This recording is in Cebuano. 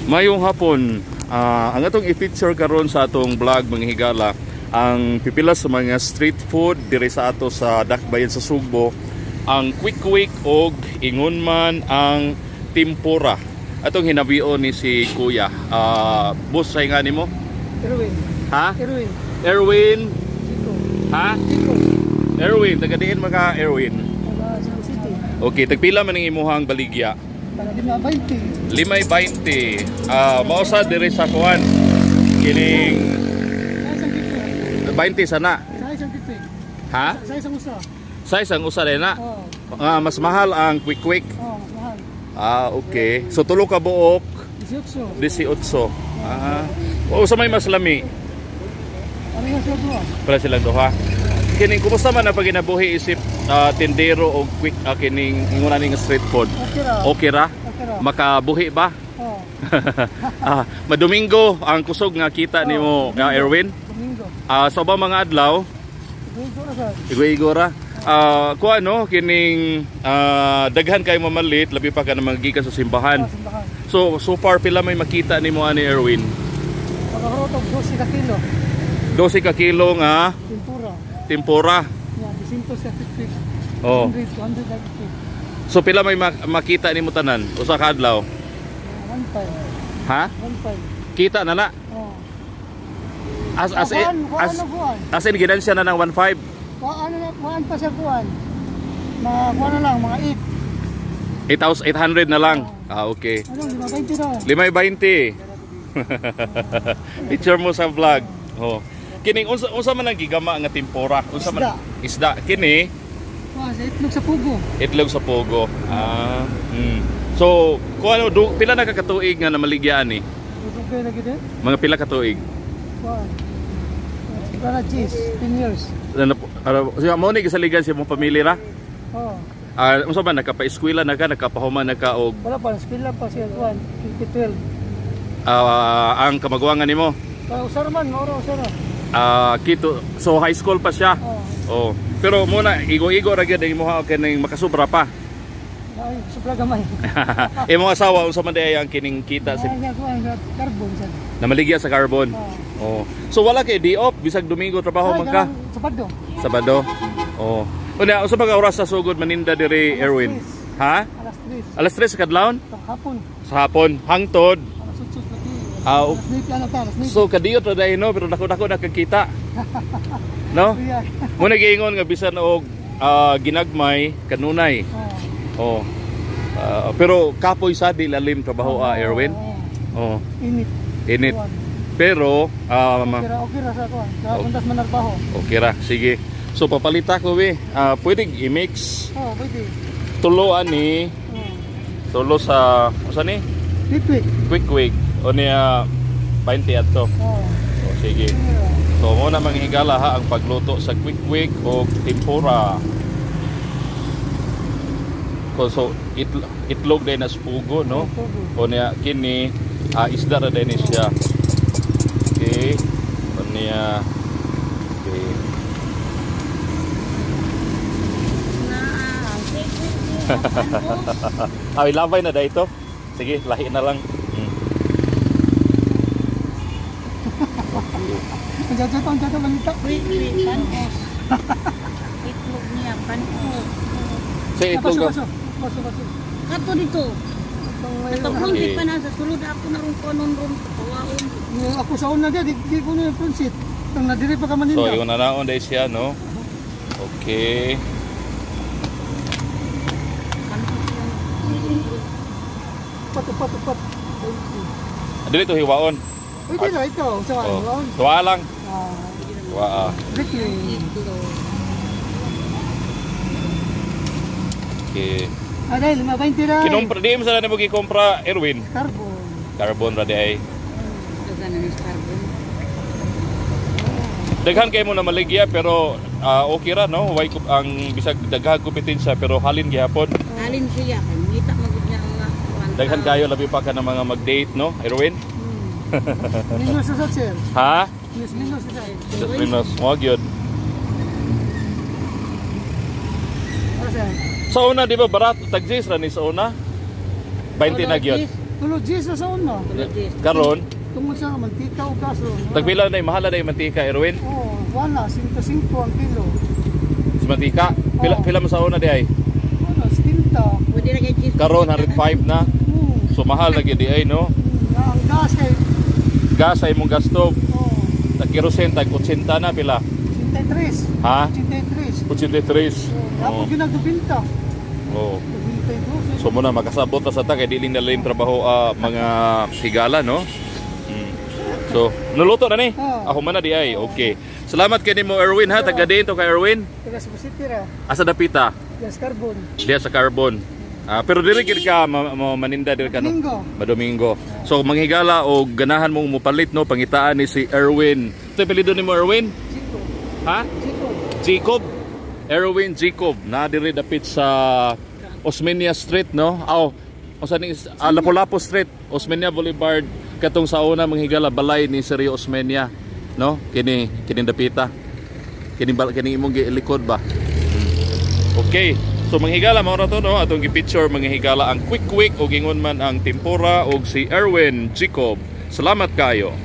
Mayong hapon, ang atong i-feature karon sa atong vlog, mga higala, ang pipila sa mga street food diri sa ato sa Dakbayan sa Sugbo, ang quick quick og ingon man ang tempura. Atong hinabion ni si Kuya. Boss, say nga nimo? Erwin. Ha? Erwin. Erwin. Chico. Ha? Chico. Erwin, taga diin mga Erwin. Taga Cebu City. Okay, tagpila man ang imuhang baligya? Taga 5.20. 5.20. Mao sa diri sa kuan. Kining 20 sana. Sa isang quick. Ha? Sa isang usa. Sa isang usa rin na. Oo. Mas mahal ang quick quick. Oo, mas mahal. Ah, okay. So tulo ka buok, 18. 18. O sa may mas lami. Ano sila duha? Para silang duha. Kining kumusta man ang paginabuhi isip tindero og quick kining ingon ani nga street food? Okay ra. Okay ra? Okay ra. Makabuhi ba? Oo. Madomingo ang kusog nga kita nimo, Erwin. Domingo. Sa ubang mga adlaw, Domingo ra sa. Igo-igo ra. Kuan no kining daghan kay mamalit labi pa ka na mga gikan sa simbahan. Simbahan. So so far pila may makita nimo ani, Erwin? Pagkaroon og 12 ka kilo. 12 ka kilo nga Tempura. tempura. Ya, 200 ka quick quick. Oh. 100, 200 ka quick quick. So pila may makita nimo tanan usa ka adlaw? 1.5. Ha? 1.5. Kita na na. Oo. As as in, Kuan, as kuan, kuan. as in ginansya na ng 1.5. Kuan na, kuan pa siya kuan. Mga kuan na lang, mga 8. 8,800 na lang. Ah, okay. Ano, 5.20 na. 5.20. Picture mo sa vlog. Oh. Kining unsa unsa man ang gigama nga tempura? Unsa man isda kini? Kuan sa itlog sa pugo. Itlog sa pogo. So, kuan ano, pila na ka katuig nga namaligya ani? Dugay na gid eh. Mga pila ka tuig? Kuan. Para cheese, 10 years. Ano, mo ni gisaligan sa imong pamilya ra? Oo. Unsa man nakapaeskwela na ka, nakapahuman na ka og Wala pa, eskwela pa siya kuan, 2012. Ang kamaguangan nimo? Usar man, mauro usar. Kito, so high school pa siya. Oo. Oh. Pero muna igo-igo ra gyud ang imuha kining makasubra pa. Ay, sobra gamay. Imong asawa unsa man diay ang kining kita si Ay, kuan sa carbon siya. namaligya sa carbon. Oo. Oh. So wala kay day off bisag Domingo trabaho man ka. Sabado. Sabado. Oh. Unya unsa ba ka oras sa sugod maninda diri, Erwin? Ha? Alas 3. Alas 3 sa kadlawon? Sa hapon. Sa hapon hangtod. Alas 8 lagi. Ah, Alas 9 ano ta, alas 9. So kadiyot ra dai no, pero dako-dako na kagkita. No? Kuya. Mo giingon nga bisan og ginagmay kanunay. Oo. Oh. Pero kapoy sa di lalim trabaho, Erwin. Oo. Oh, Init. init. Kuan. Pero Okay ra, okay ra sa kuan. Sa puntas man trabaho. okay ra, sige. So papalita ko we. Pwede i-mix Oo, pwede. tulo ani, Oo. tulo sa unsa ni? Quick quick. Quick quick. O niya 20 adto. Oo. Oh, sige. So mo na mga higala ha ang pagluto sa quick quick o tempura. So itlog din na spugo no. O niya kini isda ra din siya. Okay. O niya okay. Ay, labay na dito. Sige, lahi na lang. Ang jato balita. Quick quick panos. Itlog niya panos. Sa itlog. Baso, baso, baso. Kato dito. Okay. Nakaprunsit pa na sa sulod ako na ron konon ron pawaon. Ako sa una di ko na prunsit. Nang nadiri pa ka maninda. So, yung nanaon dahil siya, no? Okay. Upat, upat, upat. Dili to hiwaon. Pwede na ito. Sa Oh. Tuwa lang. Tuwa. Ricky. Okay. Aday, 5.20 ra. Kinompra, di mo sana nimo gikompra, Erwin. Carbon. Carbon ra di ay. Dagan na ni carbon. Daghan kay mo na maligya pero okay ra no. Way ang bisag daghang kompetensya pero halin gihapon. Halin siya kay ngita man gud niya ang mga kuan. Daghan kayo labi pa ka ng mga mag-date no, Erwin? Minus sa sir. Ha? Minus minus sa sir. Just minus mo gyud. Ano sir? Sa una di ba barato tag ra ni sa una? 20 na gyud. Tulo G's na sa una. Karon, Tungod sa mantika o kaso. Tagpila na mahala na yung mantika, Erwin? Oo, wala, 105 ang kilo. Sa mantika, pila Oo. Pila mo sa una di ay? Wala, 70. Pwede na kay cheese. Karon 105 na. So mahal na gyud di ay, no? Ang gas kay, Gas ay imong gasto, oh, tag kerosene tag 80 na pila. 83. Ha? 83. 83. Oh, tapos Oo. ginagdubinta. Oo. Dubinta ito. So muna makasabot na sa ta kay dili na lang trabaho mga higala, no? So, nuluto na ni. Oo. Ako man na di ay. Okay. Salamat kay nimo, Erwin, ha. Taga diin to kay Erwin. Taga Cebu City ra. Asa dapita? Gas carbon. Diya sa Carbon. Ah, pero dili gid ka maninda diri ka, no? Domingo. Madomingo. So manghigala o ganahan mong mupalit, no, pangitaan ni si Erwin. Ito apelyido nimo, Erwin? Chico. Ha? Chico. Jacob. Erwin Jacob na diri dapit sa Osmeña Street, no? Aw, unsa ni Lapu-Lapu Street, Osmeña Boulevard, katong sa una, manghigala, balay ni Sergio Osmeña, no? Kini kini dapita. Kini kini imong gilikod ba? Okay. So manghigala, mao ra to, no, atong gi-picture, mga higala, ang quick quick o gingon man ang tempura og si Erwin Jacob. Salamat kayo.